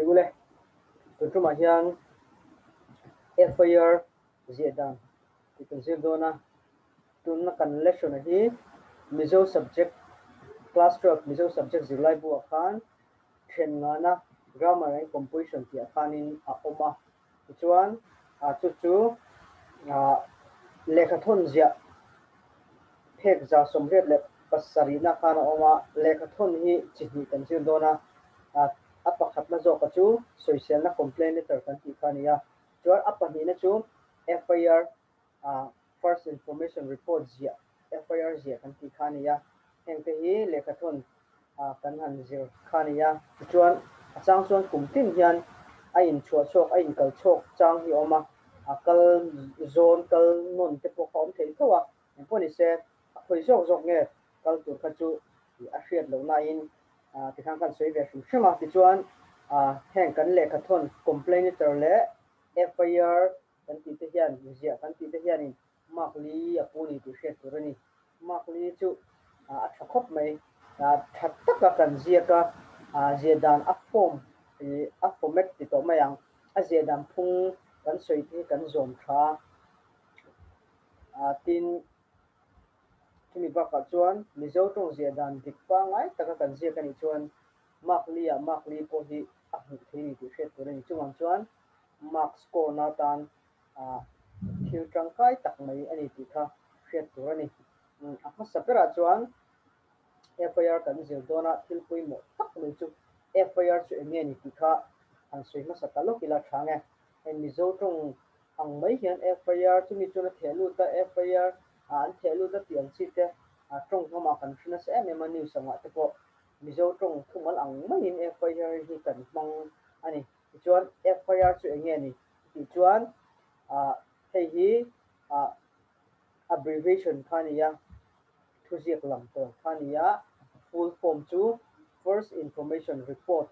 Ule, tun tumah hian FIR ziah dan tih kan zir dawn a, tuna kan lesson a hi Mizo subject class 12 Mizo subject zirlai buah khan then ngana grammar and composition tih ah khanin a awm a, tichuan chu chu lehkha thawn ziah phek 87 na khan a awm a, lehkha thawn hi chi hnih kan zir dawn a, a pakhatna zawka chu sawiselna complaint letter kan tih kha a ni a, chuan a pahnihna chu FIR first information report ziah FIR ziah kan tih kha a ni a, hengte hi lehkha thawn kan han zir kha a ni a, tichuan a chang chuan kum tin hian a inchhuah chhuak a inkal chhuak chang hi a awm a, a kal zawn kal nawn te pawh kha a awm thei tho a, engpawh ni se a khawi zawk zawk nge kal tur kha chu a hriat loh nain tikhan kan sawi ve hrim hrim a, tichuan heng kan lehkha thawn complaint letter leh FIR kan tih te hian ziah kan tih te hianin mark li a pu ni tih hriat tur a ni. Mark li chu a tha khawp mai. Tha taka kan ziak a, ziah dan a form a format ti tawh mai ang. A ziah dan phung kan sawi te hi kan zawm tha a. Tin, chumi bakah chuan Mizo tawng ziah dan dik pangngai taka kan ziak a nih chuan mark li ah mark li pawh hi a hmuh thei ni tih hriat tur a ni. Chuvang chuan mark score na atan thil tangkai tak mai a ni tih kha hriat tur a ni. A hmasa berah chuan FIR kan zir dawn a, thil pawimawh tak mai chu FIR chu eng nge ni tih kha han sawi hmasa ta lawk ila tha nge. Hei Mizo tawng ang mai hian FIR chumi chuan a theh lut a, FIR an theh lut a tih ang chi te tawng hnawmah kan hre nasa em em a, news angah te pawh Mizo tawng thumal ang maiin FIR hi kan hmang a ni. Tichuan FIR chu eng nge ni tih chuan hei hi abbreviation kha a ni a, thuziak lam tawn kha a ni a, full form chu First Information Report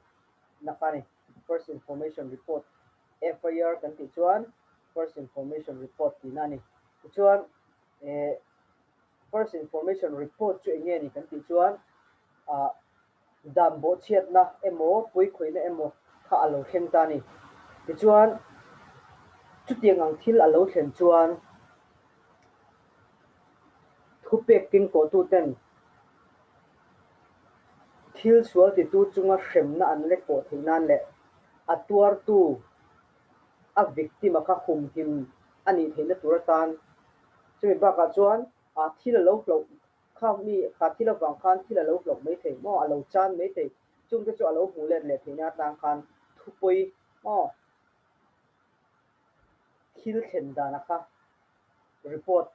na kha a ni. First Information Report, FIR kan tih chuan First Information Report tihna a ni. Tichuan First Information Report chu eng nge ni kan tih chuan Dan bawhchhiatna emaw puikhawihna emaw kha a lo thleng ta a ni. Tichuan, chutiang ang thil a lo thlen chuan thupek kengkawhtuten thil sual titu chunga hremna an lek pawh theih nan leh a tuartu, a victim-a kha humhim a nih theihna tur atan chumi bakah chuan thil a lo hloh Kha mi, kha thil avang khan thil a lo hlawk mai thei maw, a lo chan mai thei, chungte chu a lo hmuh let leh theihna atang khan thupawi maw thil thlen dana kha report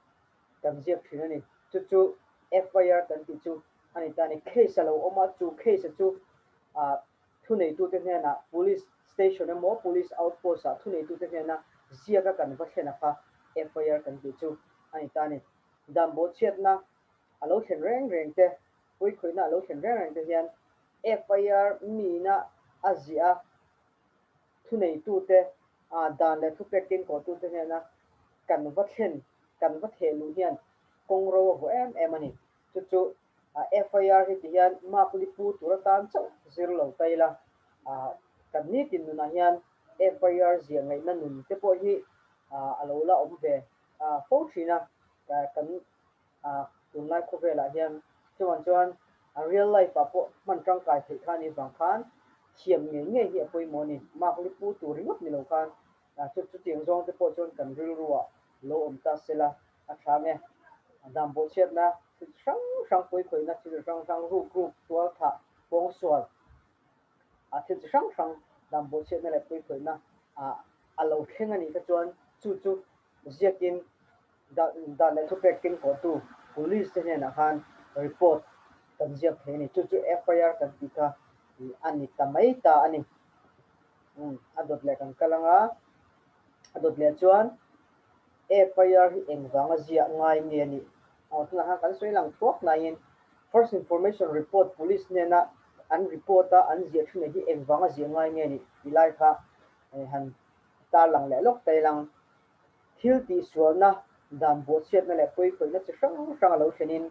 kan ziak thin a ni. Chu chu FIR kan tih chu a ni ta a ni. Case a lo awm a, chu case a chu ah thuneitute hnenah police station emaw police outpost ah thuneitute hnena ziaka kan va thlen a kha FIR kan tih chu a ni ta a ni. Dan bawhchhiatna a lo thlen reng reng te, puikhawihna a lo thlen reng reng te hian FIR miina a ziah a, thuneitute, dan leh thupek kengkawhtute hnena kan va thlen, kan va theh luh hian kawng ro a vuah em em a ni. Chu chu FIR hi ti hian mark li pu tur atan chauh zir lo ta ila, kan nitin nunah hian FIR ziah ngaihna nun te pawh hi a lo la awm ve fo thin a, kan tunlai khawvelah hian chuan chuan a real life ah pawh hman tangkai theih kha a nih vang khan thiam ngei ngei hi a pawimawh a ni. Mark li pu tur ringawt ni lo khan chu chutiang zawng te pawh chuan kan rilruah lo awm ta sela a tha ang e. Dan bawhchhiatna thil chi hrang hrang pawikhawihna thil chi hrang hrang ruk ruk tual thah pawngsual a thil chi hrang hrang dan bawhchhiatna leh pawikhawihna a lo thleng a nih kha chuan chu chu Ziakin dan leh thupek kengkawhtu Police te hnenah khan report kan ziak thei a ni. Chu chu FIR kan tih kha a ni ta mai ta a ni. A dawt leh kan kal ang a, a dawt leh chuan FIR hi engvanga ziah ngai nge a nih? Aw tunah khan kan sawi lang thuak hnaiin First Information Report Police hnena an report a an ziah thin hi engvanga ziah ngai nge a nih tih lai kha han tarlang leh lawk ta ilang. Thil tihsualna, dan bawhchhiatna leh pawikhawihna chi hrang hrang a lo thlenin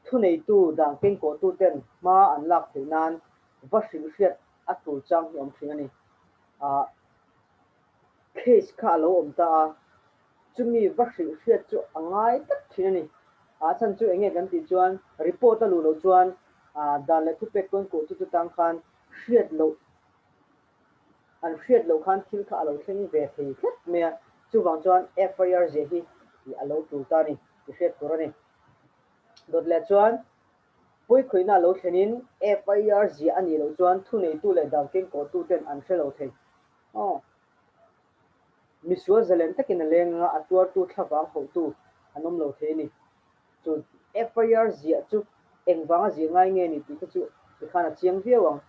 thuneitu dan kengkawhtuten hma an lak theih nan va hrilhhriat a tul chang hi awm thin a ni. Ah case kha a lo awm ta a, chumi va hrilh hriat chu a ngai tak thin a ni. A chhan chu enge kan tih chuan report a luh loh chuan dan leh thupek kawn kuh chu chutang khan hriat loh an hriat loh khan thil kha a lo thleng ve thei tlat mai a, chuvang chuan FIR ziah hi a lo tul ta a ni tih hriat tur a ni. Dawt leh chuan Pawikhawihna a lo thlenin FIR ziah a nih loh chuan thuneitu leh dan kengkawhtu ten an hre lo thei. Aw. Misual zalen takin a leng anga a tuartu thlavang hauhtu an awm lo thei a ni. Chu FIR ziah chu engvanga ziah ngai nge ni tih kha chu tikhan a chiang viau ang.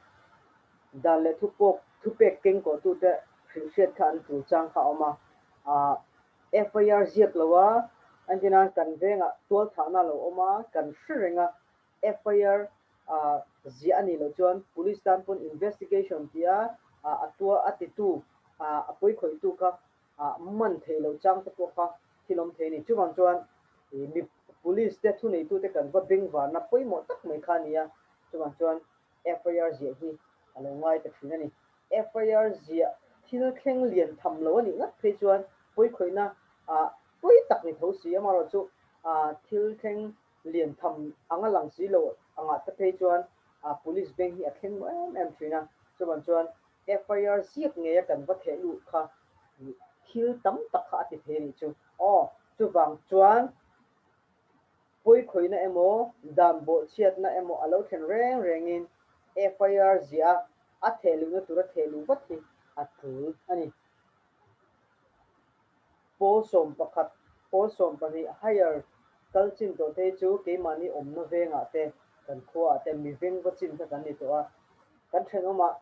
Dan leh thupawk thupek kengkawhtu te hrilhhriat kha an tul chang kha a awm a. Aah. FIR ziak lo a, entirnan kan vengah tualthahna a lo awm a, kan hre reng a, FIR ziah a nih loh chuan police tan pawn investigation tia a tua a titu a pawikhawihtu kha man theih loh chang te pawh kha thil awm thei a ni. Chuvang chuan mi police te thuneitute kan va bengvarna pawimawh tak mai kha a ni a, chuvang chuan FIR ziah hi a lo ngai ta thin a ni. FIR ziah thil thleng lian tham lo a nih ngat phei chuan pawikhawihna ah pawi tak ni tho si, amaherawhchu thil thleng lian tham anga lang si lo angah te phei chuan police bank hi a thleng maw em em thin a. Chuvang chuan FIR ziak ngeia kan va theh luh kha thil tam tak kha a ti thei a nih chu. Aw, chuvang chuan Pawikhawihna emaw, dan bawhchhiatna emaw a lo thlen reng rengin FIR ziah a a thehluhna tura thehluh vat hi a tul a ni. Pawl 11, pawl 12 higher kal chin tawh te hi chu keimahni awmna vengah te, kan khuaah te mi veng va chin kha kan ni tawh a. Kan thenawmah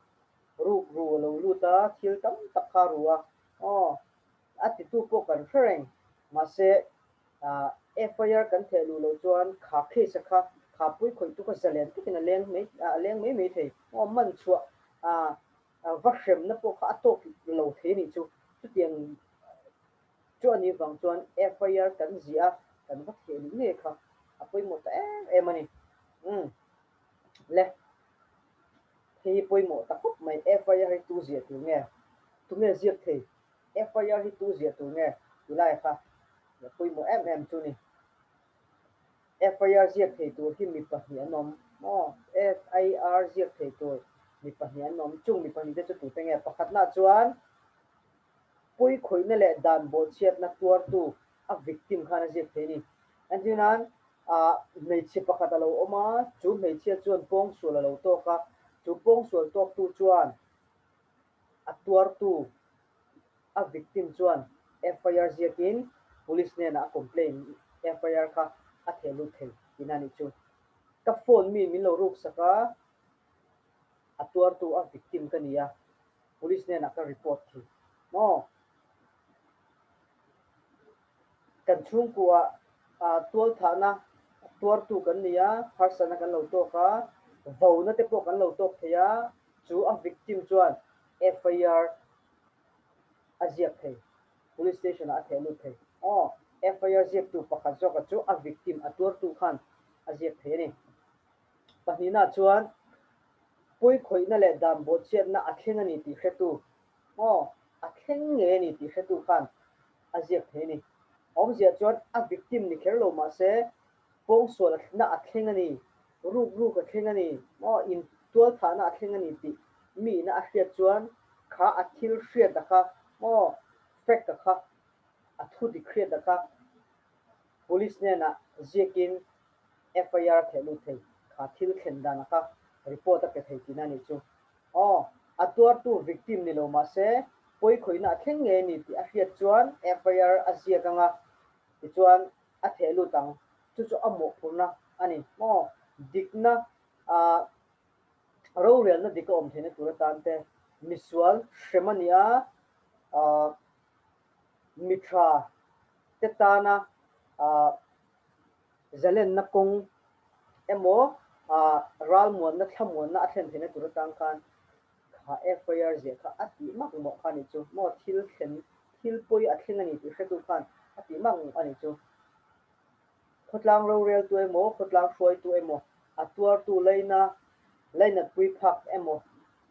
ruk ru a lo lut a, thil tam tak kha a ru a, aw, a titu pawh kan hre reng. Mahse, FIR kan theh luh loh chuan kha case a kha kha pui khawih tu kha zalen takin a leng mai a leng mai mai thei. Aw man chhuah va hremna pawh kha a tawk lo thei a nih chu. Chutiang chu a nih vang chuan FIR kan ziah a, kan va theh luh ngei kha a pawimawh ta em em a ni. Umm le hei hi pawimawh ta khawp mai FIR hi tu ziah tur nge? Tunge ziak thei? FIR hi tu ziah tur nge ti lai kha pawimawh em em chu ni. FIR ziak thei tur hi mi pahnih an awm maw? FIR ziak thei tur mi pahnih an awm. Chung mi pahnih te chu tute nge? Pakhatna chuan pawikhawihna leh dan bawhchhiatna tuartu a victim khan a ziak thei a ni. Entirnan hmeichhe pakhat a lo awm a, chu hmeichhia chuan pawngsual a lo tawk a, chu pawngsual tawktu chuan A tuartu, a victim chuan FIR ziakin police hnenah a complaint FIR kha a theh lut thei tihna a nih chu. Ka phone mi min lo ruksak a, a tuartu, a victim ka ni a, police hnenah ka report thei maw? Kan chhungkua tualthahna tuartu kan ni a, harsatna kan lo tawk a, vona te pawh kan lo tawk thei a, chu a victim chuan FIR a ziak thei, police station ah a theh lut thei. Aw, FIR ziaktu pakhat zawka chu a victim, a tuartu khan a ziak thei a ni. Pahnihna chuan pawikhawihna leh dan bawhchhiatna a thleng a ni tih hretu Aw, a thleng ngei a ni tih hretu khan a ziak thei a ni. Awmzia chuan a victim ni kher lo mahse pawngsual na a thleng a ni, ruk ruk a thleng a ni, aw in tualthahna a thleng a ni tih mi ina a hriat chuan kha a thil hriat a kha, aw fact a kha, a thu dik hriat a kha police hnenah ziakin FIR a theh lut thei, kha thil thlen dan a kha report a pe thei tihna a nih chu. Aw, a tuartu victim ni lo mahse pawikhawihna a thleng ngei a ni tih a hriat chuan FIR a ziak anga tichuan a theh lut ang. Chu chu a mawhphurhna a ni. Aw, dikna ah rorelna dik a awm theihna tur atan te misual hrem a ni a, ah mi tha te tana ah Zalenna kawng emaw ralmuanna thlamuanna a thlen theihna tur atang khan kha FIR ziah kha a tih mak mawh kha a nih chu maw thil thlen thil pawi a thleng a ni tih hretu khan a tih mak mawh a nih chu. Khawtlang roreltu emaw khawtlang hruaitu emaw a tuartu laina lainatpui phak emaw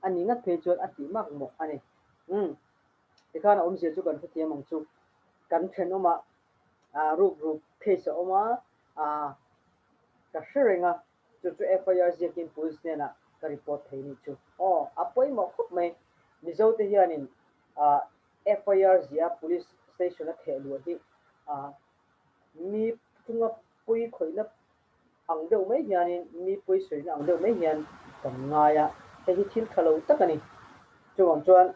a ni ngat phei chuan a tih mak mawh a ni. Umm tikhan a awmzia chu kan hrethiam ang chu. Kan thenawmah ah ruk ruk case a awm a, ah ka hre reng a, chu chu FIR ziakin police hnenah ka report thei nih chu. Aw a pawimawh khawp mai. Mizo te hianin ah FIR ziah police station a theh luah hi ah mi chunga pawi khawihna ang deuh mai hianin mi pawisawiina ang deuh mai hian kan ngai a, hei hi thil tha lo tak a ni. Chuvang chuan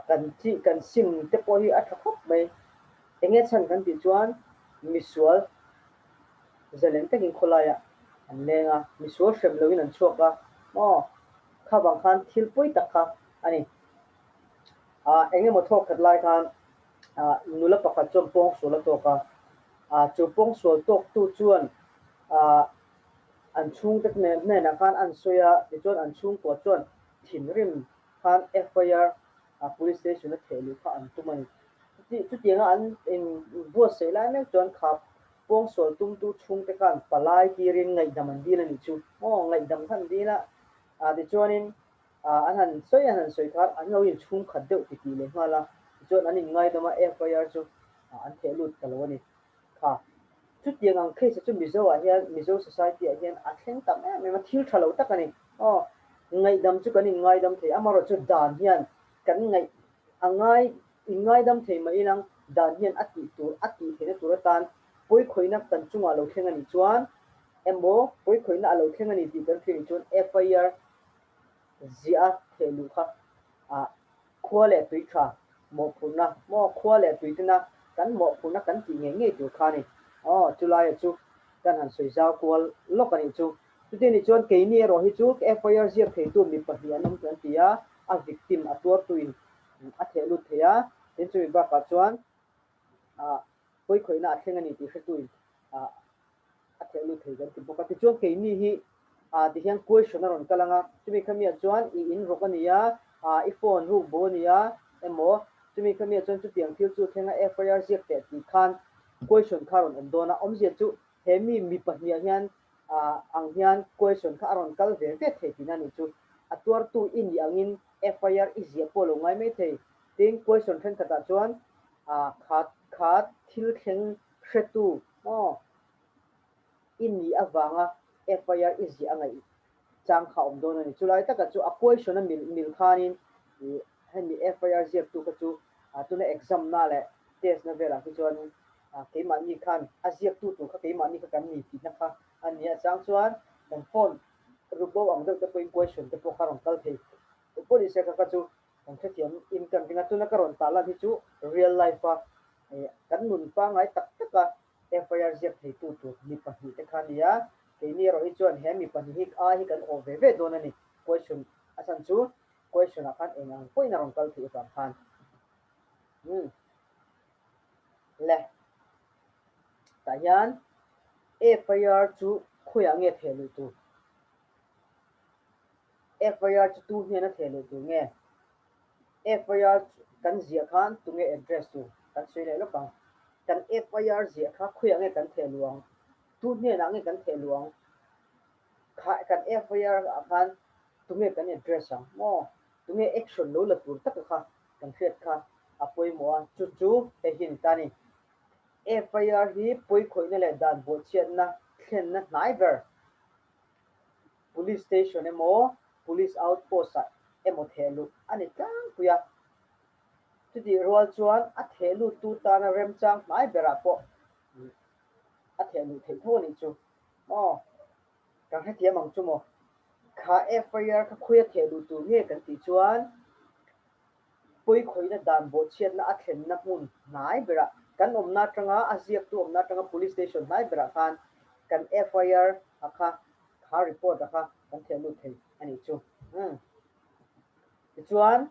kan chi kan sim te pawh hi a tha khawp mai. Enge chhan kan tih chuan misual zalen takin khawlaiah an leng a, misual hrem loin an chhuak a, maw kha vang khan thil pawi tak kha a ni. Eng emaw thawk khat lai khan nula pakhat chuan pawngsual a tawk a, Chu pawngsual tawktu chuan an chhungte hnenah khan an sawi a, tichuan an chhungkua chuan thinrim khan FIR Police Station a theh luh kha an tum a ni. Chutianga an inbuatsaih lai mek chuan kha pawngsual tumtu chhungte khan palai tirin ngaihdam an dil a nih chu. Aw, ngaihdam kha an dil a, tichuanin an han sawi an han sawi khan an lo inchhungkhat deuh titih leh nghal a, tichuan an inngaidam a, FIR chu an theh lut ta lo a ni. Kha chutiang ang case chu Mizo ah hian, Mizo society ah hian a thleng tam em em a, thil tha lo tak a ni. Aw, ngaihdam chu kan inngaidam thei, amaherawh chu dan hian kan ngaih a ngai, inngaidam thei mai ilang dan hian a tih tur, a tih theihna tur atan pawikhawihna kan chungah lo thleng a nih chuan emaw pawikhawihna a lo thleng a ni tih kan hria nih chuan FIR ziah a theh luh kha ah Khua leh tui tha mawhphurhna maw khua leh tui tena kan mawhphurhna kan tih ngei ngei tur kha a ni. Aw, chulaia chu kan han sawi zau kual lawk a nih chu. Chuti nih chuan keini erawh hi chu FIR ziak theitu mi pahnih an awm kan ti a, a victim a tuartuin a theh lut thei a, tin chumi bakah chuan ah pawikhawihna a thleng a ni tih hretuin ah a theh lut thei kan ti bawk a. Tichuan keini hi ah tihian question a rawn kal ang a, chumi khamiah chuan i in rawk a ni a, ah i phone ruk bo a ni a emaw chumi khamiah chuan chutiang thil chu thleng a FIR ziak teh tih khan question kha a rawn awm dawn a. Awmzia chu he mi mi pahniah hian ah ang hian question kha a rawn kal ve ve thei tihna a nih chu. A tuartu i nih angin FIR i ziah pawh a lo ngai mai thei. Tin, question thenkhatah chuan ah kha kha thil thleng hretu maw i nih avanga FIR i ziah a ngaih chang kha a awm dawn a ni. Chulai taka chu a question a mil mil khanin ih hemi FIR ziaktu kha chu tuna exam na leh test na velah khi chuan keimahni khan a ziaktu tur kha keimahni kha kan ni tihna kha a ni a. Chang chuan kan phone rubo ang deuh te pawhin question te pawh kha rawn kal thei. Police kha kha chu Kan hrethiam in kan ring a, tuna ka rawn tah lan hi chu real life a kan nun pangngai tak tak a FIR ziak theitu tur mi pahnih te kha a ni a, keini erawh hi chuan he mi pahnih hi ai hi kan awh ve ve dawn a ni. Question a chhan chu question ah khan eng ang pawhin a rawn kal theih avang khan. Umm le tah hian FIR chu khawiah nge theh luh tur? FIR chu tu hian a theh luh tur nge? FIR kan ziah khan tunge address tur kan sawi leh lawk ang. Kan FIR ziah kha khawiah nge kan theh luh ang? Tu hnenah nge kan theh luh ang? Kha kan FIR ah khan tunge kan address ang maw? Tunge action lo la tur taka kha kan hriat kha a pawimawh a, chu chu hei hi a ni ta a ni. FIR hi pawikhawihna leh dan bawhchhiatna thlenna hnai ber. Police Station emaw Police Outpost ah emaw theh luh a ni tlangpui a. Chutih rual chuan a theh luttu tana remchang hmai berah pawh a theh luh theih tho a nih chu. Maw? Kan hrethiam ang chu maw? Kha FIR kha khawi a theh luh tur nge kan tih chuan Pawikhawihna dan bawhchhiatna a thlenna hmun hnai berah kan awmna atanga a ziaktu awmna atanga Police Station hnai berah khan kan FIR a kha kha report a kha kan theh lut thei a nih chu. Umm. Tichuan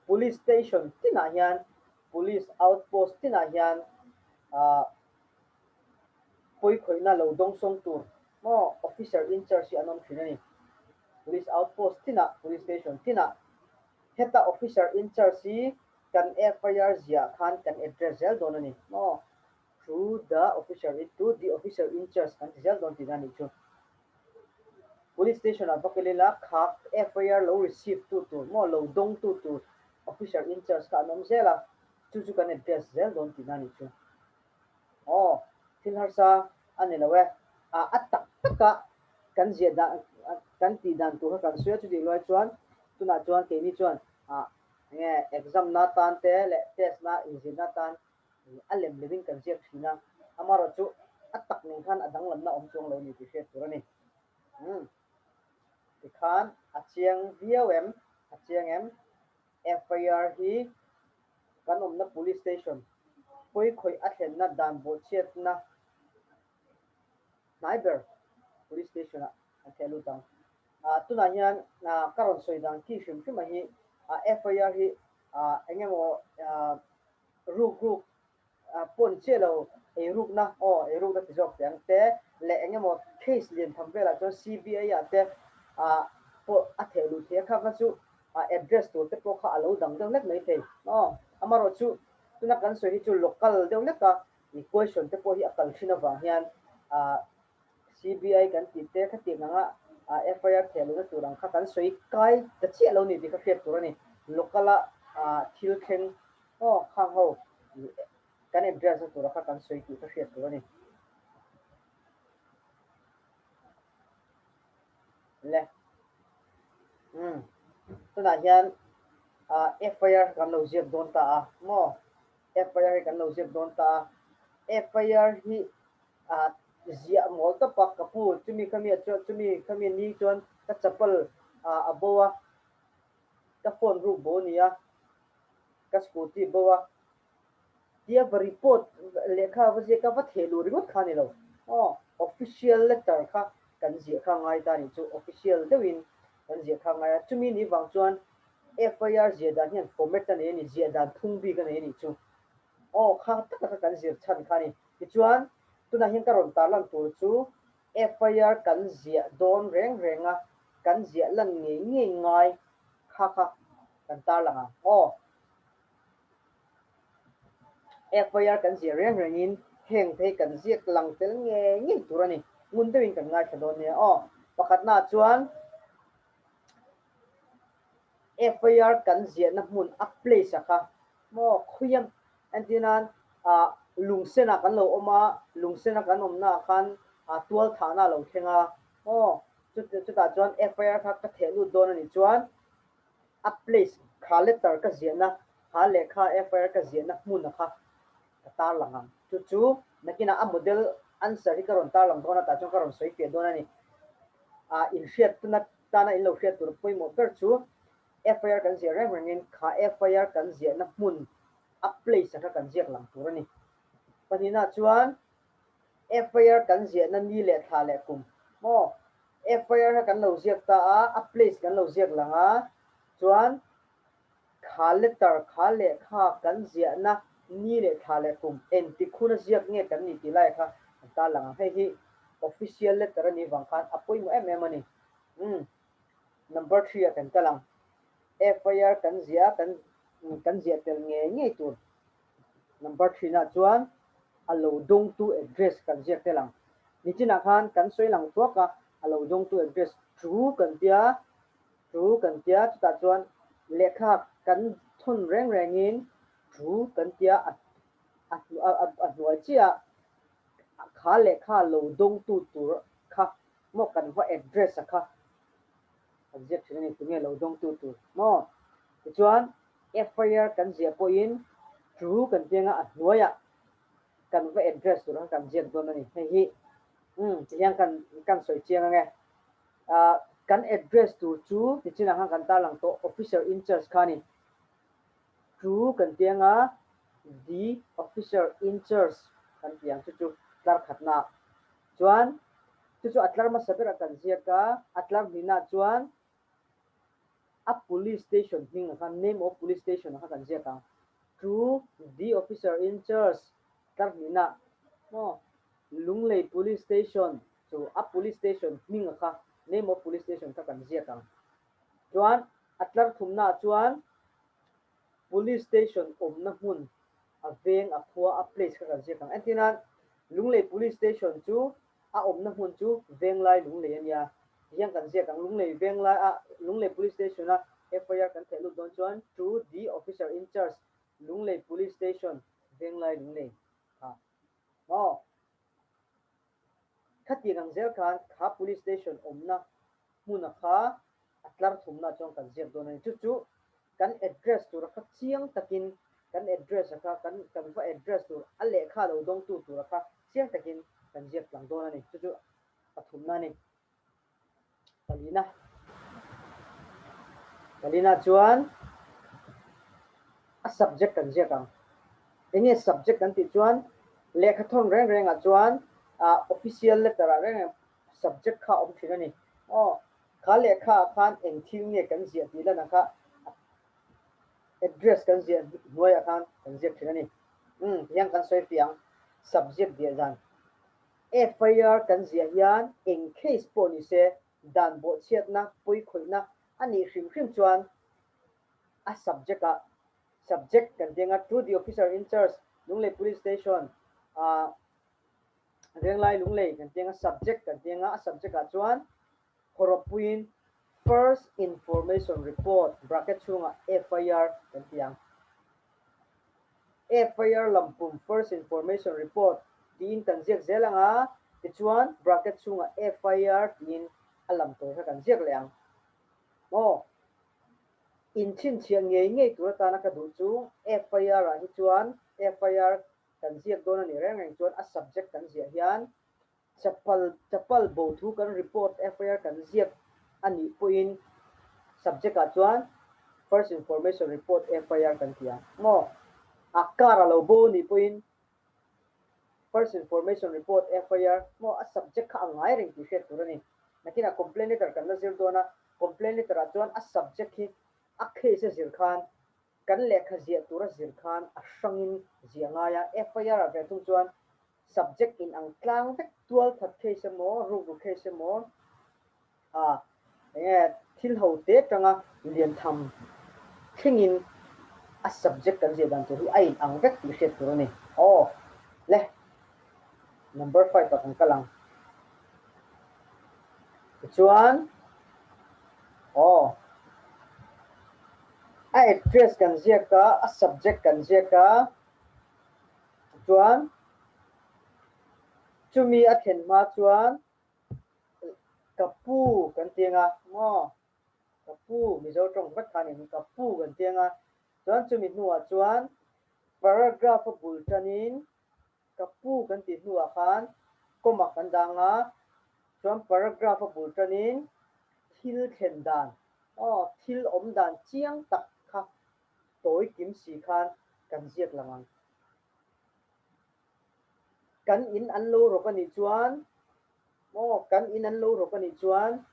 Police Station tinah hian Police Outpost tinah hian ah Pawikhawihna lo dawngsawng tur maw Officer in charge hi an awm thin a ni. Police outpost tinah, Police station tinah heta Officer in charge hi kan FIR ziah khan kan address zel dawn a ni maw. Through the officer in, to the officer in charge kan ti zel dawn tihna a nih chu. Police station ah va kal ila kha FIR lo receive tu tur maw lo dawng tu tur officer in charge kha an awm zel a, chu chu kan address zel dawn tihna a nih chu. Aw, thil harsa a ni lo e. A a tak taka kan ziah dan kan tih dan tur kha kan sawi a, chutih luai chuan tunah chuan keini chuan ah enge exam na tan te leh test na inzirna tan a lem lemin kan ziak thin a, amaherawhchu a tak nen khan a danglamna awm chuang lo a ni tih hriat tur a ni. Umm tikhan a chiang viau em? A chiang em? FIR hi kan awmna police station pawi khawih a thlenna dan bawhchhiatna hnai ber police station ah an theh lut ang. Ah tunah hian ka rawn sawi dan khi hrim hrim a hi FIR hi eng emaw ruk ruk pawh ni chiah lo eirukna aw eirukna ti zawk teh ang te leh eng emaw case lian tham velah chuan CBI ah te ah pawh a theh luh thei a kha kha chu address tur te pawh kha a lo dang deuh hlek mai thei aw amaherawh chu tuna kan sawi hi chu local deuh hlek a question te pawh hi a kal thin avang hian ah CBI kan tih te khatiang anga FIR theh luhna tur ang kha kan sawi kai ta chiah lo ni tih kha hriat tur a ni local a thil thleng Aw, khang ho kan address na tura kha kan sawi tih ka hriat tur a ni. Le. Umm. Tunah hian FIR kan lo ziak dawn ta a maw? FIR hi kan lo ziak dawn ta a. FIR hi ziah mawl tawp a, ka pu chumi khami chuan chumi khami ni chuan ka chapal a bo a, ka phone ruk bo a ni a. Ka scooty bo a, tia va report lehkha va ziak a va theh luh ringawt kha a ni lo. Aw, official letter kha kan ziah kha ngai ta nih chu, official deuhin kan ziah kha ngai a. Chumi ni vang chuan FIR ziah dan hian format a nei a ni, ziah dan phung bik a nei a nih chu. Aw, kha taka kha kan zir chhan kha a ni. Tichuan, tunah hian ka rawn tarlan tur chu FIR kan ziah dawn reng reng a, kan ziah lan ngei ngei ngai kha kha kan tarlang ang aw. FIR kan ziah reng rengin heng te hi kan ziak lang tel ngei ngei tur a ni. Ngun deuhin kan ngaithla dawn nia aw. Pakhatnaah chuan FIR kan ziahna hmun a place a kha maw khawiam entir nan ah lungsen ah kan lo awm a, lungsen a kan awmna ah khan ah tual thahna a lo thleng a aw chutah chuan FIR kha ka theh lut dawn a nih chuan A place kha letter ka ziahna kha lehkha FIR ka ziahna hmuna kha ka tarlang ang. Chu chu nakinah a model answer hi ka rawn tarlang dawn a, tah chuan ka rawn sawi fiah dawn a ni. Ah inhriatna tana in lo hriat tur pawimawh ber chu FIR kan ziah reng rengin kha FIR kan ziahna hmun a place a kha kan ziak lang tur a ni. Pahnihna chuan FIR kan ziahna ni leh thla leh kum maw FIR kha kan lo ziak ta a, a place kan lo ziak lang a, chuan kha letter kha lehkha kan ziahna ni leh thla leh kum engtik hun a ziak nge kan ni tih lai kha kan tar lang ang. Hei hi official letter a nih vang khan a pawimawh em em a ni. Umm number three ah kan kal ang. FIR kan ziah a, kan kan ziah tel ngei ngei tur. Number thinah chuan a lo dawngtu address kan ziak tel ang. Nichinah khan kan sawi lang thuak a, a lo dawngtu address chu kan tia, chu kan tia, chutah chuan lehkha kan thawn reng rengin chu kan tia a a hnuai chiah a kha lehkha lo dawngtu tur kha maw kan va address a kha kan ziak thin a ni, tunge lo dawngtu tur maw? Tichuan FIR kan ziah pawhin thu kan piang a, a hnuaiah kan va address tur kha kan ziak dawn a ni. Hei hi umm tihian kan kan sawi chiang ang e. Ah kan address tur chu tichinah khan kan tarlang tawh officer in charge kha a ni. Thu kan piang a, the officer in charge kan ti ang chu chu tlar khatna. Chuan chu chu a tlar hmasa berah kan ziak a, a tlar hnihnaah chuan A police station hming ah khan name of police station ah kha kan ziak ang. To the officer in charge tlar hnihna maw Lunglei police station chu a police station hming ah kha name of police station kha kan ziak ang. Chuan a tlar thumna ah chuan police station awmna hmun a veng a khua a place kha kan ziak ang. Entirnan Lunglei police station chu a awmna hmun chu Venglai Lunglei a nia. Tihian kan ziak ang, Lunglei Venglai ah Lunglei Police Station a FIR kan theh lut dawn chuan To the Officer in Charge, Lunglei Police Station, Venglai Lunglei kha maw? Khatiang ang zel khan kha Police Station awmna hmuna kha a tlar thumna chuan kan ziak dawn a ni. Chu chu kan address tura kha chiang takin kan address a kha kan kan va address tur a lehkha lo dawngtu tura kha chiang takin kan ziak tlang dawn a ni. Chu chu pathumna a ni. Palina. Palina chuan a subject kan ziak ang. Enge subject kan tih chuan lehkha thawn reng rengah chuan official letter ah reng reng subject kha a awm thin a ni. Aw, kha lehkha ah khan eng thil nge kan ziah tih lan ah kha address kan ziah hnuai ah khan kan ziak thin a ni. Umm, tihian kan sawi fiah ang subject diah zan. FIR kan ziah hian eng case pawh ni se dan bawhchhiatna, pawikhawihna a nih hrim hrim chuan a subject ah subject kan ti anga to the officer in charge Lunglei Police Station ah Venglai Lunglei kan ti anga subject kan ti anga a subject ah chuan hawrawppuiin First Information Report bracket chhungah FIR kan ti ang. FIR lampum First Information Report tiin kan ziak zel ang a, tichuan bracket chhungah FIR tiin a lam tur kha kan ziak leh ang. Maw? Inchhinchhiah ngei ngei tur atana ka duh chu FIR ah hi chuan FIR kan ziak dawn a nih reng reng chuan a subject kan ziah hian Chapal chapal bo thu kan report FIR kan ziak a nih pawhin subject ah chuan First Information Report FIR kan ti ang maw? A car a lo bo a nih pawhin First Information Report FIR maw a subject kha a ngai reng tih hriat tur a ni. Nakinah complaint letter kan la zir dawn a, complaint letter ah chuan a subject hi a case a zir khan kan lehkha ziah tur a zir khan a hrangin ziah ngai a, FIR ah ve thung chuan Subject in ang tlang vek tual that case emaw, rukru case emaw, ah enge thil ho te tanga lian tham thlengin a subject kan ziah dan tur hi a in ang vek tih hriat tur a ni. Aw le, number five ah kan kal ang. Tichuan, aw a address kan ziak a, a subject kan ziak a, Chuan chumi a thlen hma chuan ka pu kan ti ang a maw? Ka pu, Mizo tawng vek kha a ni, ka pu kan ti ang a. Chuan chumi hnuah chuan paragraph a bul tanin ka pu kan tih hnuah khan comma kan dang a, chuan paragraph a bul tanin thil thlen dan, aw thil awm dan chiang tak kha tawi kim si khan kan ziak lang ang. Kan in an lo rawk a nih chuan maw kan in an lo rawk a nih chuan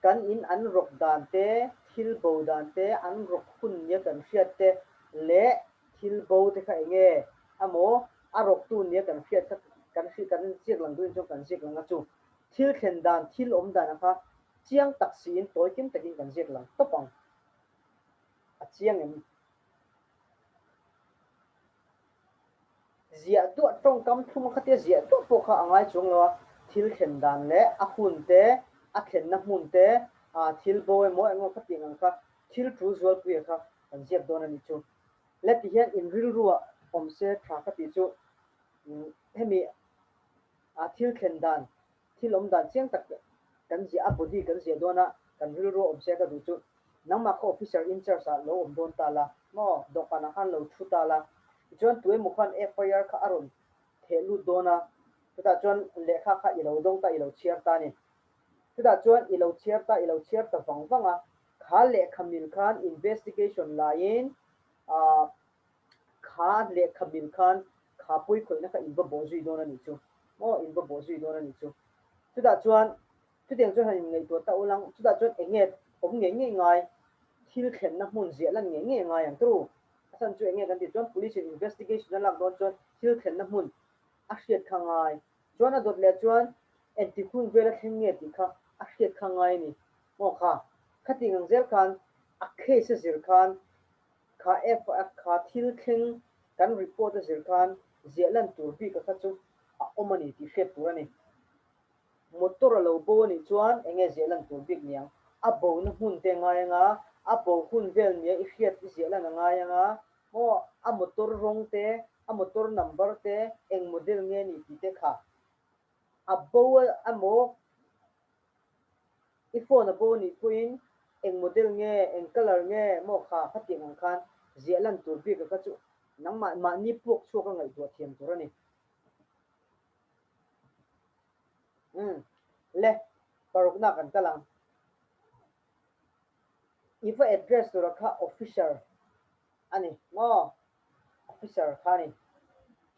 kan in an rawk dan te, thil bo dan te, an rawk hun nia kan hriat te leh thil bo te kha eng nge amaw a rawktu nia kan hriat kha kan hri kan ziak lang duhin chuan kan ziak lang a chu. Thil thlen dan, thil awm dan a kha chiang tak siin tawi kim takin kan ziak lang tawp ang. A chiang em? Ziah duah tawngkam thlum a khatia ziah duah pawh kha a ngai chuang lo a, thil thlen dan leh a hun te, a thlenna hmun te, aa thil bo emaw engemaw khatiang ang kha thil tul zualpuia kha kan ziak dawn a nih chu. Le ti hian in rilruah awm se tha ka tih chu hemi aa thil thlen dan Thil awm dan chiang tak kan ziah a, body kan ziah dawn a, kan rilru awm se ka duh chu nangmah kha officer in charge ah lo awm dawn ta la maw, dawhkanah khan lo thu ta la, tichuan tuemaw khan FIR kha a rawn theh lut dawn a, chutah chuan lehkha kha i lo dawng ta, i lo chhiar ta a ni. Chutah chuan i lo chhiar ta, i lo chhiar ta vang vang a, kha lehkha mil khan investigation laiin ah Kha lehkha mil khan kha pawi khawihna kha in va bawh zui dawn a nih chu. Maw in va bawh zui dawn a nih chu. Chutah chuan chutiang chuan han inngaihtuah ta ulang, chutah chuan eng nge awm ngei ngei ngai, thil thlenna hmun ziah lan ngei ngei ngai ang turu. A chhan chu eng nge kan tih chuan police in investigation a lak dawn chuan thil thlenna hmun a hriat kha ngai. Chuan a dawt leh chuan engtik hun vel a thleng nge tih kha a hriat kha ngai a ni. Maw kha khatih ang zel khan a case a zir khan Kha F a kha thil thleng kan report a zir khan ziah lan tur bik a kha chu a awm a ni tih hriat tur a ni. Motor a lo bo a nih chuan eng nge ziah lan tur bik niang? A bona hmun te a ngai anga, a bo hun vel nia i hriat i ziah lan a ngai anga, maw a motor rawng te, a motor number te, eng model nge ni tih te kha a bo emaw i phone a bo a nih pawhin eng model nge, eng colour nge maw kha khatiang ang khan ziah lan tur bik a kha chu nangmah mahni puak chhuak a ngaihtuah thiam tur a ni. Umm le, parukna kan kal ang. I va address tura kha officer a ni maw? Officer kha a ni.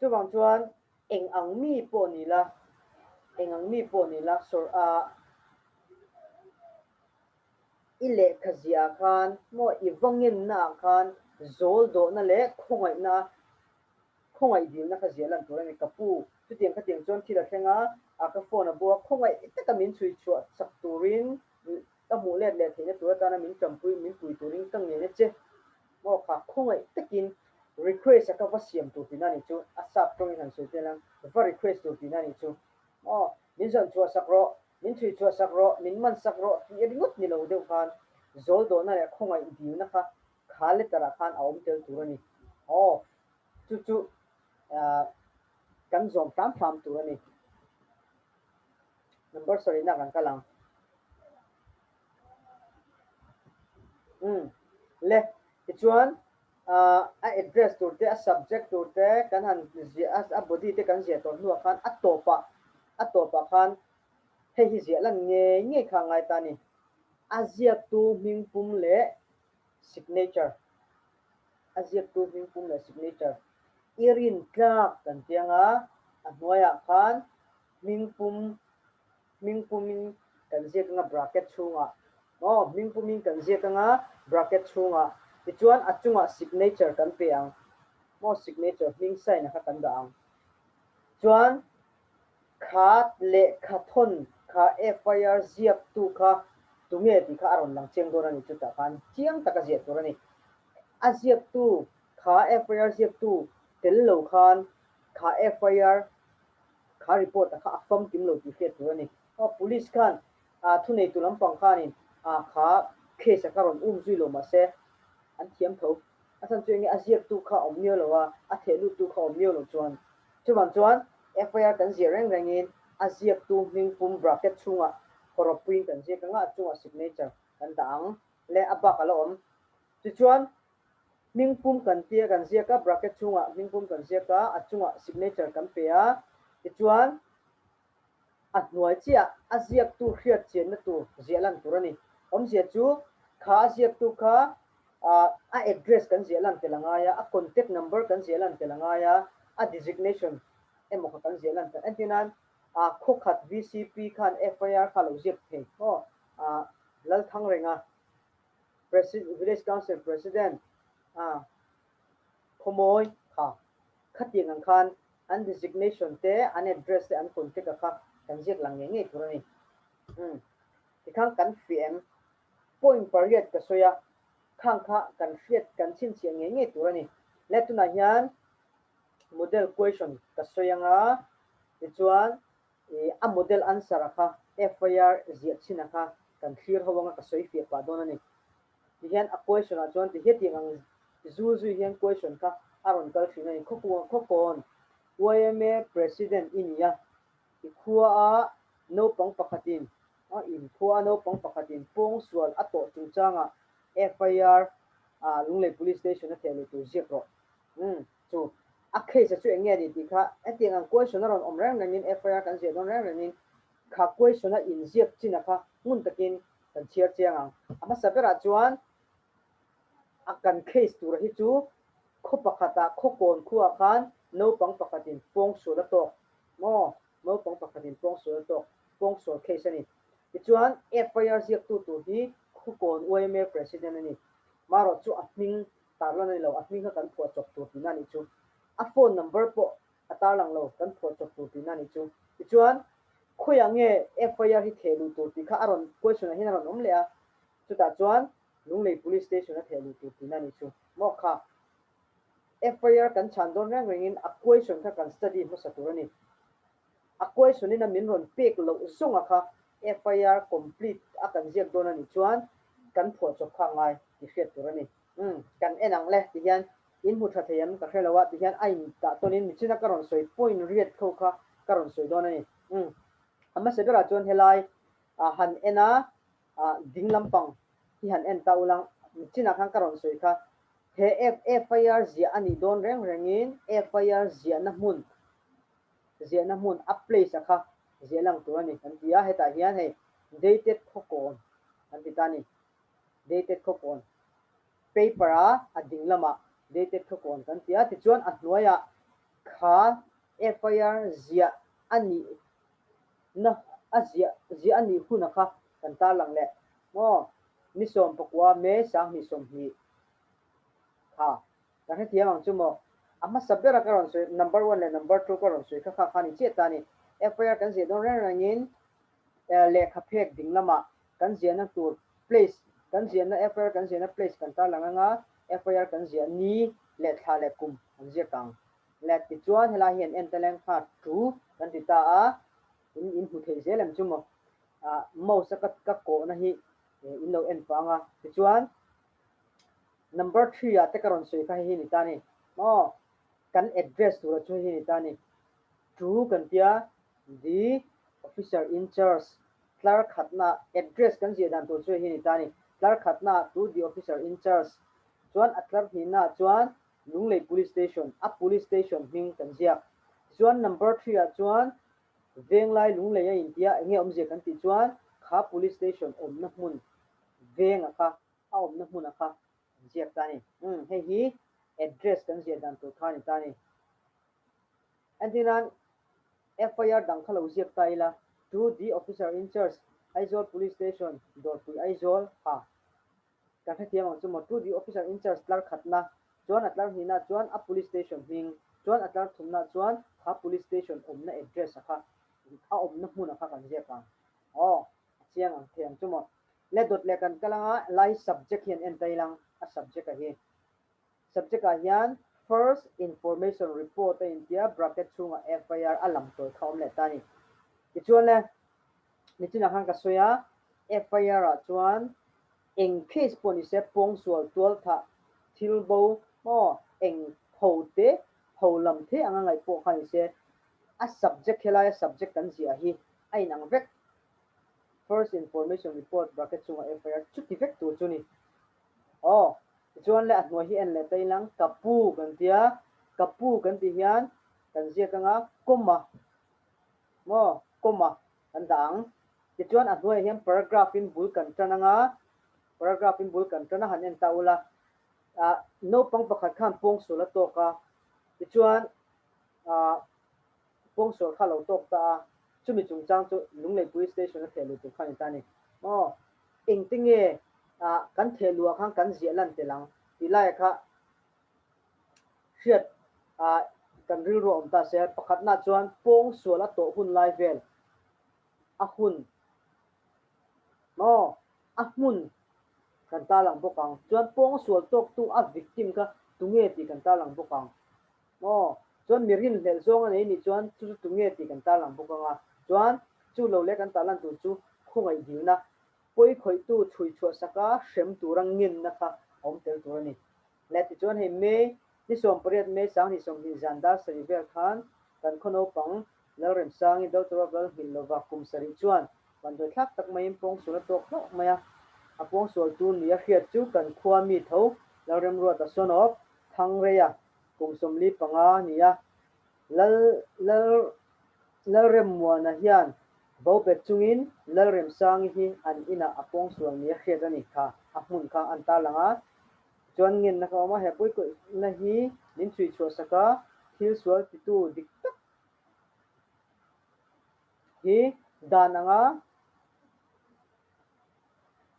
Chuvang chuan eng ang mi pawh ni la, eng ang mi pawh ni la sawr a i lehkha ziah ah khan maw i va ngenna ah khan zawl dawhna leh khawngaihna Khawngaih dilna kha ziah lan tur a ni. Ka pu, chutiang khatiang chuan thil a thleng a, a ka phone a bua khawngaih taka min chhui chhuah chak turin ka hmuh let leh theihna tur atana min tanpui min pui turin ka ngen a che. Maw kha khawngaih takin request a ka va siam tur tihna a nih chu, a sap tawngin han sawi tel ang, va request tur tihna a nih chu. Maw, min zawn chhuah sak rawh, min chhui chhuah sak rawh, min man sak rawh tih ringawt ni lo deuh khan zawl dawhna leh khawngaih dilna kha kha letter ah khan a awm tel tur a ni. Aw. Chu chu kan zawm hram hram tur a ni. Number sarihna kan kal ang. Umm le, tichuan a address tur te, a subject tur te kan han ziah a, a body te kan ziah tawh hnuah khan a tawpah, a tawpah khan hei hi ziah lan ngei ngei kha a ngai ta a ni. A ziaktu hmingpum leh signature. A ziaktu hmingpum leh signature i rin tlak kan tiang a, a hnuaiah khan hmingpum hmingpumin kan ziak anga bracket chhungah maw hmingpumin kan ziak anga bracket chhungah tichuan a chungah signature kan pe ang maw signature hming sign a kha kan dah ang chuan kha lehkha thawn kha FIR ziaktu kha tunge tih kha a rawn lang chiang dawn a ni chutah khan chiang taka ziah tur a ni. A ziaktu kha FIR ziaktu tel lo khan kha FIR kha report a kha a famkim lo tih hriat tur a ni. Aw police khan a thuneitu lampang khanin a kha case a kha rawn um zui lo mahse an thiam tho. A chhan chu enge a ziaktu kha awm miau lo a, a theh luttu kha awm miau lo chuan. Chuvang chuan FIR kan ziah reng rengin a ziaktu hmingpum bracket chhungah hawrawppuiin kan ziak anga a chungah signature kan dah ang leh a bak a la awm. Tichuan, hmingpum kan tia kan ziak a, bracket chhungah hmingpum kan ziak a, a chungah signature kan pe a, tichuan a hnuai chiah a ziaktu hriat chianna tur ziah lan tur a ni. Awmzia chu kha a ziaktu kha a address kan ziah lan tel a ngai a, a contact number kan ziah lan tel a ngai a, a designation emaw kha kan ziah lan tel. Entirnan, khawkhat VCP khan FIR kha a lo ziak thei maw? Lalthangrenga. Village Council President a khawmawi kha khatiang ang khan an designation te, an address te, an contact a kha kan ziak lang ngei ngei tur a ni. Umm tikhan kan fiah em? Point pariat ka sawi a, khang kha kan hriat kan chhinchhiah ngei ngei tur a ni. Le tunah hian model question ka sawi anga tichuan I a model answer a kha FIR ziah chhin a kha kan thlir ho anga ka sawi fiah pah dawn a ni. Ti hian a question ah chuan ti hetiang ang zul zui hian question kha a rawn kal thin a ni. Khawkawn yma President i ni a, i khua a naupang pakhatin a in khua a naupang pakhatin pawngsual a tawh chungchangah FIR ah Lunglei Police Station a theh luh tur ziak rawh. Umm. Chu a case a chu eng nge ni tih kha hetiang ang question a rawn awm reng rengin FIR kan ziah dawn reng rengin kha question a inziak chin a kha ngun takin kan chhiar chiang ang. A hmasa berah chuan a kan case tura hi chu khaw pakhatah khaw kawn khuaah khan naupang pakhatin pawngsual a tawk maw? Naupang pakhatin pawngsual a tawk, pawngsual case a ni. Tichuan FIR ziaktu tur hi Khawkawn yma President a ni. Marawh chu a hming Tarlan a ni lo, a hming kha kan phuah chawp tur tihna a nih chu. A phone number pawh a tarlang lo, kan phuah chawp tur tihna a nih chu. Tichuan, khawiah nge FIR hi theh luh tur tih kha a rawn question ah hian a rawn awm leh a, chutah chuan Lunglei Police Station a theh luh tur tihna a nih chu. Maw kha FIR kan chhan dawn reng rengin a question kha kan study hmasa tur a ni. A question in a min rawn pek loh zawnga kha FIR complete a kan ziak dawn a nih chuan kan phuahchawp kha a ngai tih hriat tur a ni. Umm kan en ang le ti hian in hmu tha thei em ka hre lo a ti hian a in dah tawn in michina ka rawn sawi point riat kho kha ka rawn sawi dawn a ni. Umm a hmasa berah chuan helai ah han en a ah ding lampang hi han en ta ulang michina khan ka rawn sawi kha he FIR ziah a nih dawn reng rengin FIR ziahna hmun ziahna hmun a place a kha ziah lang tur a ni kan ti a, hetah hian hei dated khawkawn kan ti ta a ni, dated khawkawn paper a a ding lamah dated khawkawn kan ti a, tichuan a hnuaiah kha FIR ziah a nih na a ziah ziah a nih hun a kha kan tarlang leh maw ni 14 May 2020 kha. Ka hrethiam ang chu maw? A hmasa bera ka rawn sawi, number one leh number two ka rawn sawi kha kha kha ni chiah ta a ni. FIR kan ziah dawn reng rengin lehkha phek ding lamah kan ziahna tur place, kan ziahna FIR kan ziahna place kan tarlang anga FIR kan ziah ni leh thla leh kum an ziak ang. Le tichuan helai hian en taleng kha tu kan ti ta a, in in hmu thei zel em chu maw? Mouse a ka ka kawhna hi in lo en pah anga tichuan Number three ah te ka rawn sawi kha hei hi ni ta ni. Maw? Kan address tura chu hei hi ni ta ni. To kan tia the officer in charge tlar khatna address kan ziah dan tur chu hei hi ni ta ni. Tlar khatna to the officer in charge chuan a tlar hnihna chuan Lunglei Police Station a police station hming kan ziak. Tichuan number three ah chuan Venglai Lunglei a intia enge awmzia kan tih chuan kha police station awmna hmun venga kha a awmna hmuna kha an ziak ta a ni. Umm hei hi address kan ziah dan tur kha a ni ta a ni. Entirnan FIR dang kha lo ziak ta ila, To the Officer in Charge, Aizawl Police Station, Dawrpui Aizawl, ha. Kan hrethiam ang chu maw? To the Officer in Charge tlar khatna chuan a tlar hnihna chuan a Police Station hming, chuan a tlar thumna chuan kha Police Station awmna address a kha, a awmna hmuna kha kan ziak ang. Aw, a chiang ang thei ang chu maw? Le dawt leh kan kal anga lai subject hian en ta ilang a subject a hi. Subject ah hian first information report a intia bracket chhungah FIR a lam tawi kha awm leh ta a ni. Tichuan le nichinah khan ka sawi a FIR ah chuan eng case pawh nise pawngsual tualthah thil bo maw eng ho te ho lam the anga ngaih pawh kha nise a subject helaia subject kan ziah hi a inang vek. First Information Report bracket chungah FIR chuti vek tur chu ni. Aw, tichuan le a hnuai hi en leh ta ilang ka pu kan tia, ka pu kan tih hian kan ziak anga comma maw comma kan dah ang. Tichuan a hnuaiah hian paragraph in bul kan tan anga, paragraph in bul kan tan a han en ta ula. Ah, naupang pakhat khan pawngsual a tawk a, tichuan ah Pawngsual kha lo tawk ta a, chumi chungchang chu Lunglei Police Station a theh luh tur kha a ni ta a ni. Maw? Engte nge ah kan theh luh ah khan kan ziah lan tel ang tih laiah kha hriat ah kan rilru a awm ta se. Pakhatna chuan pawngsual a tawh hun lai vel a hun maw? A hmun kan tarlang bawk ang. Chuan pawngsual tawktu a victim kha tunge tih kan tarlang bawk ang. Maw? Chuan mi rinhlelh zawng a nei nih chuan chu chu tunge tih kan tarlang bawk ang a. Chuan chu lo leh kan tarlan tur chu khawngaih dilna, pawi khawihtu chhui chhuah saka hrem tura ngenna kha a awm tel tur a ni. Le tichuan hei May ni 18 May 2020 zan dar sarih vel khan kan khaw naupang Lalremsangi Doctor of Lal nghilh lova kum sarih chuan vanduai thlak tak maiin pawngsual a tawk hlauh mai a. A pawngsual tur ni a hriat chu kan khua mi tho Lalremruata son of Thangreia kum 45 a ni a, Lal Lal Lalremmuana hian bo bet chungin Lalremsangi hi an inah a pawngsual nia hriat a ni kha a hmun kha an tarlang a, chuan ngenna kha a awm a, he puikawihna hi min chhui chhuah sak a, thil sual titu dik tak hi dan anga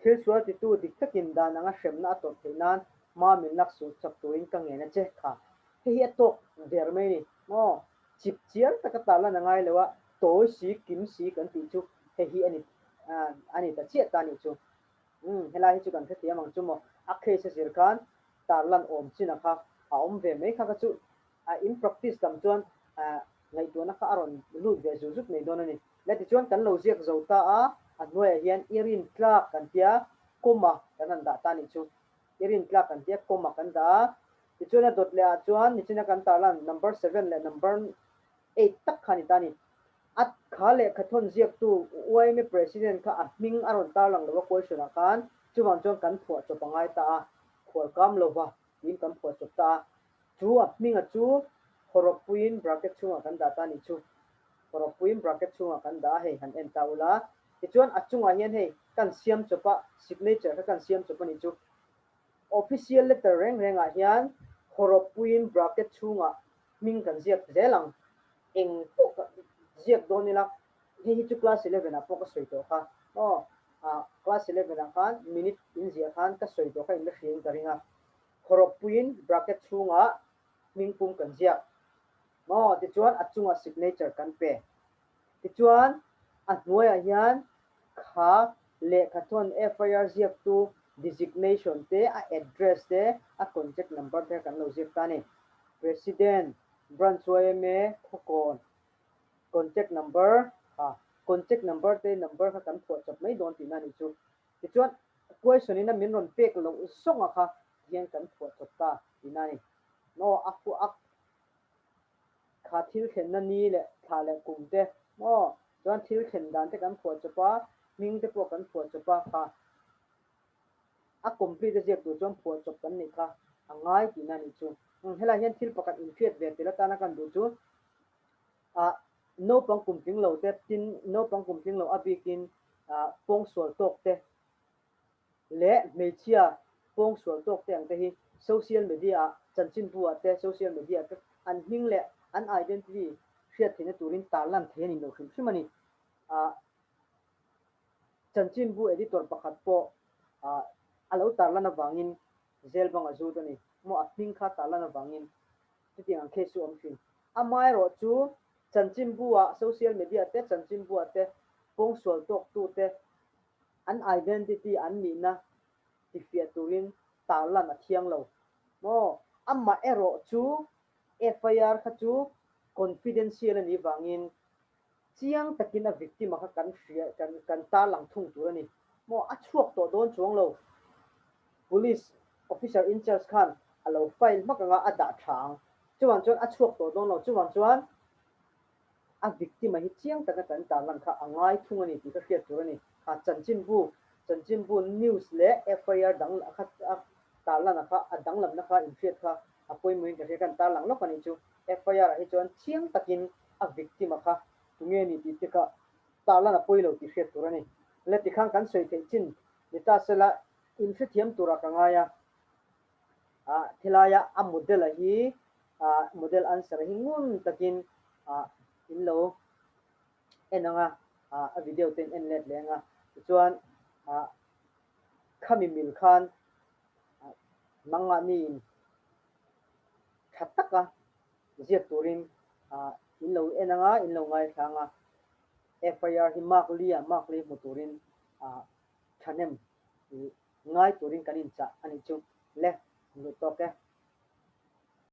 Thil sual titu dik takin dan anga hremna a tawrh theih nan hma min lak suh chak turin ka ngen a che kha. Hei hi a tawk der mai a ni. Maw? Chip chiar taka tarlan a ngai lo a, tawi si, kim si kan tih chu hei hi a ni a ni ta chiah ta nih chu. Umm, helai hi chu kan hrethiam ang chu maw? A case a zir khan tarlan awm chin a kha a awm ve mai kha kha chu a in practice tam chuan. Ngaihtuahna kha a rawn lut ve zut zut mai dawn a ni. Le tichuan kan lo ziak zo ta a, a hnuaiah hian i rin tlak kan tia comma kan han dah ta a nih chu. I rin tlak kan tia comma kan dah a. Tichuan a dawt leh ah chuan nichina kan tarlan number seven leh number eight tak kha a ni ta a ni. A kha lehkha thawn ziaktu yma President kha a hming a rawn tarlang lo a question ah khan chuvang chuan kan phuah chawp a ngai ta a, khual kam lova tiin kan phuah chawp ta a. Chu a hminga chu hawrawppuiin bracket chhungah kan dah ta a nih chu. Hawrawppuiin bracket chhungah kan dah a hei han en ta ula. Tichuan a chungah hian hei kan siam chawp a, signature kha kan siam chawp a nih chu. Official letter reng rengah hian hawrawppuiin bracket chhungah hming kan ziak zel ang. Eng pawh ka ziak dawn ila, hei hi chu class eleven ah pawh ka sawi tawh kha maw? Ah class eleven ah khan minute in ziah khan ka sawi tawh kha in la hria in ka ring a. Hawrawppuiin bracket chhungah hming pum kan ziak maw? Tichuan a chungah signature kan pe. Tichuan a hnuaiah hian kha lehkha thawn FIR ziaktu designation te, a address te, a contact number te kan lo ziak ta a ni. President, Branch yma, Khawkawn, contact number kha contact number te number kha kan phuah chawp mai dawn tihna a nih chu. Tichuan question in a min rawn pek loh zawnga kha hian kan phuah chawp ta tihna a ni. Maw a phuah a kha thil thlenna ni leh thla leh kum te maw chuan thil thlen dan te kan phuah chawp a, hming te pawh kan phuah chawp a kha a complete a ziak tur chuan phuah chawp kan nih kha a ngai tihna a nih chu. Helai hian thil pakhat inhriat ve tel atana kan duh chu ah naupang kum tling lo te tin naupang kum tling lo a bikin ah pawngsual tawk te leh hmeichhia pawngsual tawk te ang te hi social media ah chanchinbu ah te social media ah te an hming leh an identity hriat theihna turin tarlan thei a ni lo hrim hrim a ni. Ah chanchinbu editor pakhat pawh ah a lo tarlan avangin zel bang a zut a ni. Maw a hming kha tarlan avangin chutiang ang case chu awm thin. Amaherawh chu chanchinbu ah social media te chanchinbu ah te pawngsual tawk tu te an identity an nihna tifiah turin tarlan a thiang lo maw? Amaherawh chu FIR kha chu confidential a nih vangin chiang takin a victim-a kha kan hria kan kan tarlang thung tur a ni maw? A chhuak tawh dawn chuang lo. Police officer in charge khan a lo file hmak anga a dah tha ang. Chuvang chuan a chhuak tawh dawn lo. Chuvang chuan A victim-a hi chiang taka kan tarlan kha a ngai thung a ni tih ka hriat tur a ni. Kha chanchinbu, chanchinbu news leh FIR dang kha a tarlan-a kha a danglamna kha inhriat kha a pawimawhin ka hria kan tarlang lawk a nih chu. FIR-ah hi chuan chiang takin a victim-a kha tunge a ni tih te kha tarlan a pawi lo tih hriat tur a ni. Le tikhan kan sawi theih chin ni ta sela inhrethiam turah ka ngai a. Ah thilaia a model-a hi ah model answer hi ngun takin ah in lo en ang a, ah a video te in en let leh ang a, tichuan ah khami mil khan ah mangmahni in tha taka ziak turin ah in lo en ang a, in lo ngaithla ang a, FIR hi mark li ah mark li hmu turin ah thahnem ih ngai turin kan inchah a nih chu le, luh tawk e.